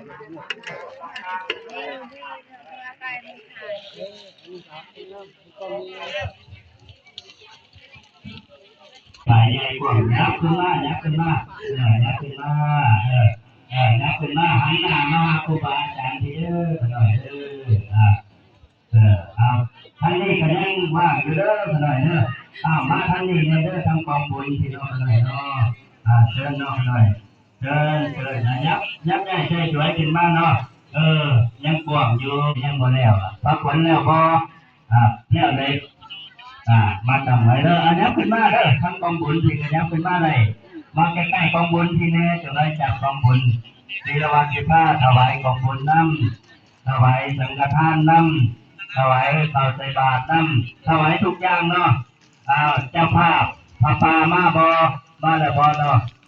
ສາຍໃຫຍ່ກວ້າງ ຍັບຂຶ້ນມາ ຍັບຂຶ້ນມາ ເອີ ຍັບຂຶ້ນມາ ເອີ ເອີ ຍັບຂຶ້ນມາ ຫັນໜ້າມາຫາຄູບາອາຈານທີເດີ ຂ້ານ້ອຍເດີ ອ່າ ເອີ ເອົາ ທາງນີ້ກໍຍັງວ່າງຢູ່ເດີ ຂ້ານ້ອຍເດີ ເອົາ ມາທາງນີ້ແດ່ເດີ ທາງກອງບຸນພີ່ນ້ອງ ຂ້ານ້ອຍເນາະ ອ່າ ເຊີນເນາະ ຂ້ານ້ອຍ ເຊີນ ເຊີນ ນະ ຍັບ ຍັບຍ້າຍໃສ່ສວຍຂຶ້ນມາເນາະ ເອີ ຍັງກວ້າງຢູ່ ຍັງບໍ່ແລ້ວ ພາຂວັນແລ້ວບໍ່? ອ່າ ແລ້ວເລີຍ ອ່າ ມາຕັ້ງໄວ້ເດີ ອ່າ ຍັບຂຶ້ນມາເດີ ທາງກອງບຸນທີ່ກໍຍັບຂຶ້ນມາໄດ້ ມາໃກ້ໆກອງບຸນທີ່ແນ່ ຈະໄດ້ຈັບກອງບຸນ ທີລະວັດຊິພາຖວາຍກອງບຸນນຳ ຖວາຍສັງຄະທານນຳ ຖວາຍເຂົ້າໃສ່ບາດນຳ ຖວາຍທຸກຢ່າງເນາະ ອ້າວ ເຈົ້າພາບຜ້າປ່າມາບໍ່? ມາແລ້ວບໍ່ເນາະ?